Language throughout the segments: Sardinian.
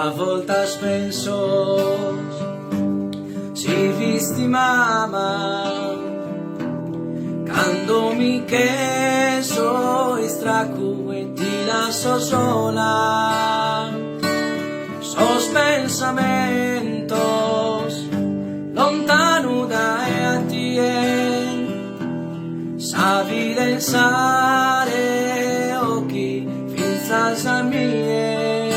A voltas penso si fisti mama Cando mi che so istracu e ti lasso sola Sos pensamentos lontanu dae a tie Sa vida in sare occhi finzas a mie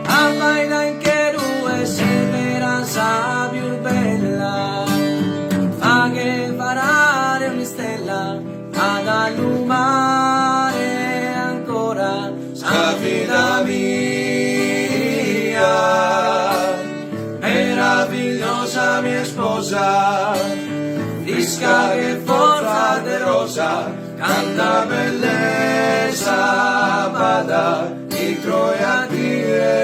Abbaida in chelu e sebera sa pius bella Faghe falare un'istella ad allumare ancora sa vida mia Meravigliosa mia sposa Frisca che forza de rosa Canta bellesa b'at intro 'e a tie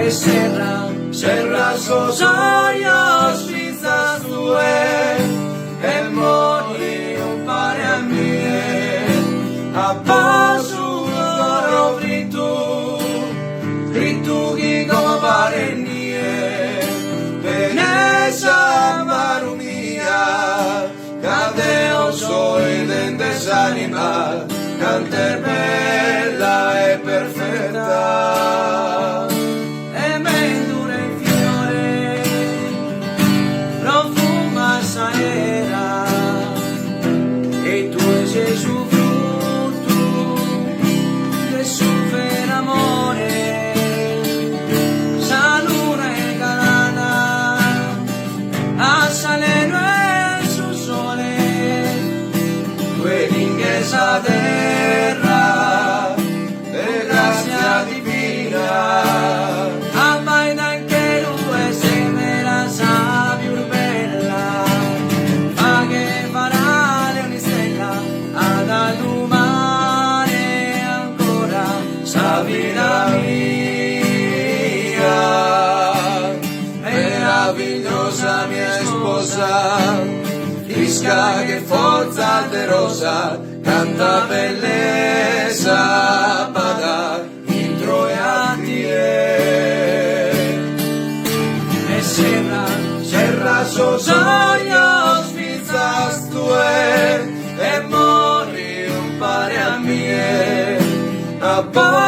E serra, serra sos ojos finzas tue E mori umpare a mie Apo su coro frittu Frittu chi como paret nie Tene sa manu mia Ca deo so 'idende s'anima Cant'est bella e perfetta E mendula in fiore Profuma s'aera E tue ses su fruttu De su veru amore Sa luna est galana A s'alenu 'e su sole Tue linghes sa terra De grazia divina Abbaida in chelu e sebera sa pius bella Faghe falare un'istella Ad allumare ancora sa vida mia Meravigliosa mia sposa Frisca che foza de rosa Canta bellesa b'at intro 'e a tie E serra, serra sos ojos finzas tue E mori umpare a mie Apo.